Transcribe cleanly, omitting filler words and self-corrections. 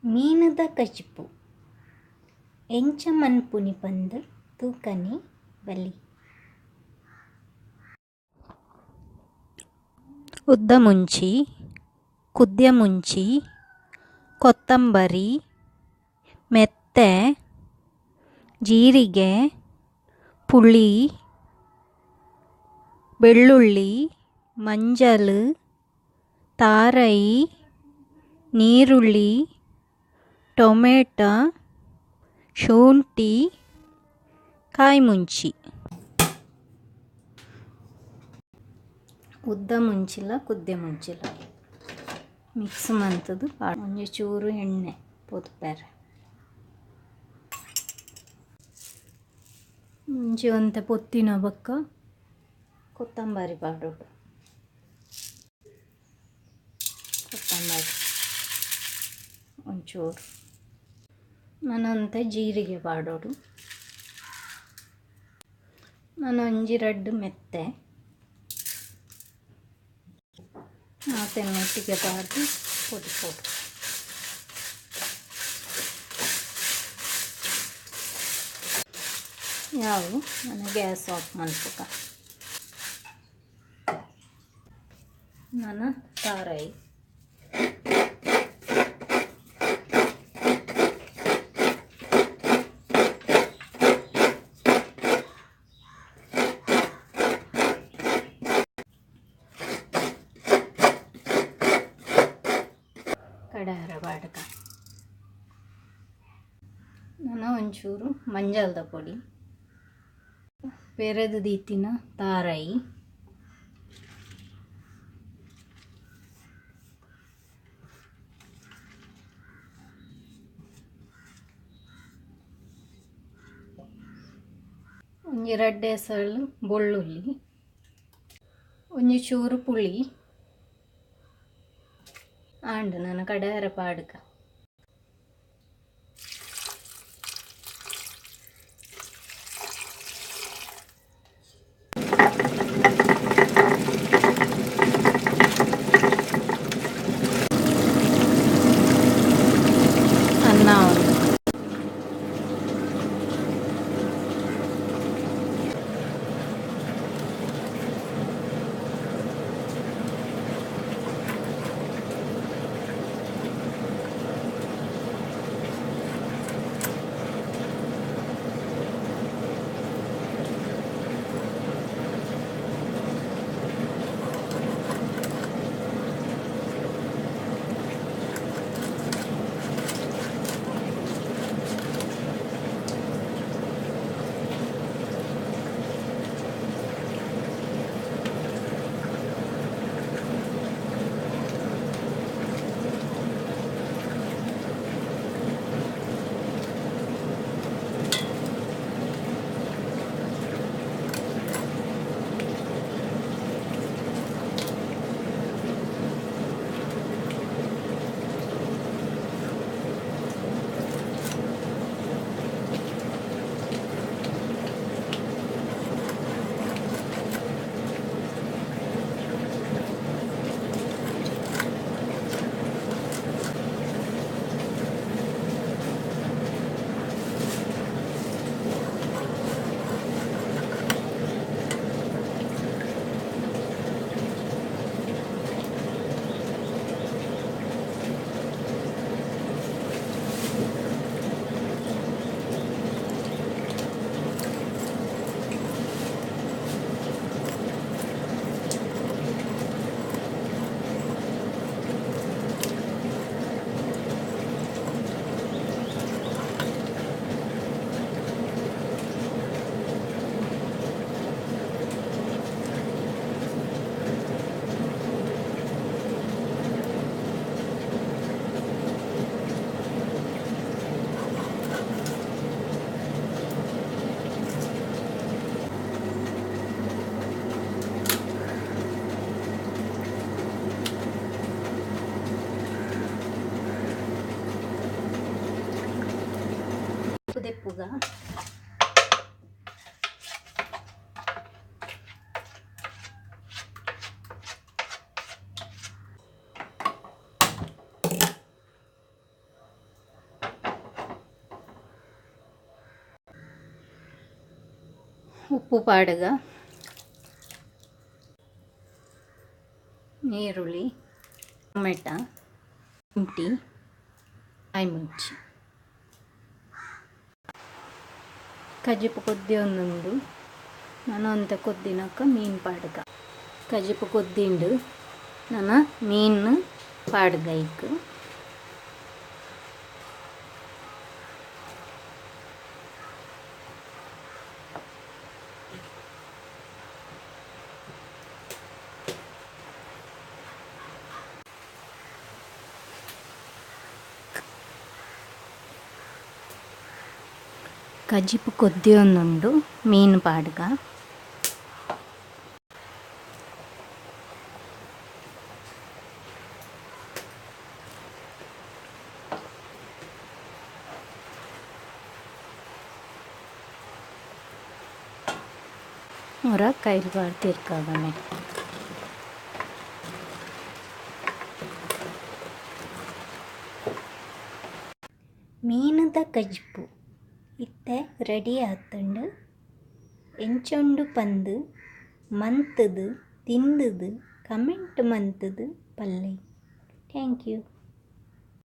ಮೀನುದ ಕಜಿಪು ಎಂಚ ಮನ್ಪುನಿ ಪಂದ್ ತೂಕನೆ ಬಲೆ. ಉದ್ದ ಮುಂಚಿ, ಕುದ್ಯ ಮುಂಚಿ, ಕೊತ್ತಂಬರಿ, ಮೆತ್ತೆ, ಜೀರಿಗೆ, ಪುಳಿ, ಬೆಳ್ಳುಳ್ಳಿ, ಮಂಜಲ್, ತಾರೈ, ನೀರುಳ್ಳಿ, ಟೊಮೆಟೊ, ಶುಂಠಿ, ಕಾಯಿ ಮುಂಚಿ. ಉದ್ದ ಮುಂಚಿಲ ಕುದ್ಯ ಮುಂಚಿಲ ಮಿಕ್ಸ್ ಮಂತುದು ಒಂಜಿ ಚೂರು ಎಣ್ಣೆ ಪೊದುಪೆರೆ. ಮುಂಚಿ ಒಂತೆ ಪೊತ್ತಿನ ಬೊಕ್ಕ ಕೊತ್ತಂಬರಿ ಪಾಡೊಡು. ಕೊತ್ತಂಬರಿ ಒಂಚೂರು ನನ ಒಂತೆ ಜೀರಿಗೆ ಪಾಡೊಡು. ನನ ಒಂಜಿ ರಡ್ಡ್ ಮೆತ್ತೆ ಮಾತೆನ್ ಒಟ್ಟಿಗೆ ಪಾಡ್ದು ಕೊದಿಪೊಡು. ಯಾವು ನನ ಗ್ಯಾಸ್ ಆಫ್ ಮನ್ಪುಗ. ನನ ತಾರಾಯಿ ಕಡಾರ ಪಾಡ್ಗ. ನನ ಒಂಚೂರು ಮಂಜಲ್ದ ಪೊಡಿ, ಪೆರೆದು ದೀತಿನ ತಾರಾಯಿ, ಒಂಜಿ ರಡ್ಡ್ ಎಸಳು ಬೊಳ್ಳುಳ್ಳಿ, ಒಂಜಿ ಚೂರು ಪುಳಿ ಆಂಡ್. ನನ ಕಡಾರ ಪಾಡ್ಗ. ಅನ್ನ ಉಂಡು. ದೆಪ್ಪುಗ. ಉಪ್ಪು ಪಾಡುಗ, ನೀರುಳ್ಳಿ, ಟೊಮೆಟೊ, ಶುಂಠಿ, ಕಾಯಿ ಮುಂಚಿ. ಕಜಿಪು ಕೊದ್ದಿ ಒಂದುಂಡು. ನನ ಒಂತೆ ಕೊದ್ದಿನಕ ಮೀನು ಪಾಡುಗ. ಕಜಿಪು ಕೊದ್ದಿಂಡು, ನನ ಮೀನು ಪಾಡುಗ ಐಕ್. ಕಜಿಪು ಕೊದ್ದಿಯೊಂದುಂಡು, ಮೀನು ಪಾಡುಗ. ಒರ ಕೈಲ್ ಪಾಡ್ ತಿರ್ಕಾಗನೆ. ಮೀನುದ ಕಜಿಪು ಇತ್ತೆ ರೆಡಿ ಆತುಂಡು. ಎಂಚೊಂಡು ಪಂದು ಮಂತುದು ತಿಂದುದು ಕಮೆಂಟ್ ಮಂತುದು ಪಲ್ಲೆ. Thank you.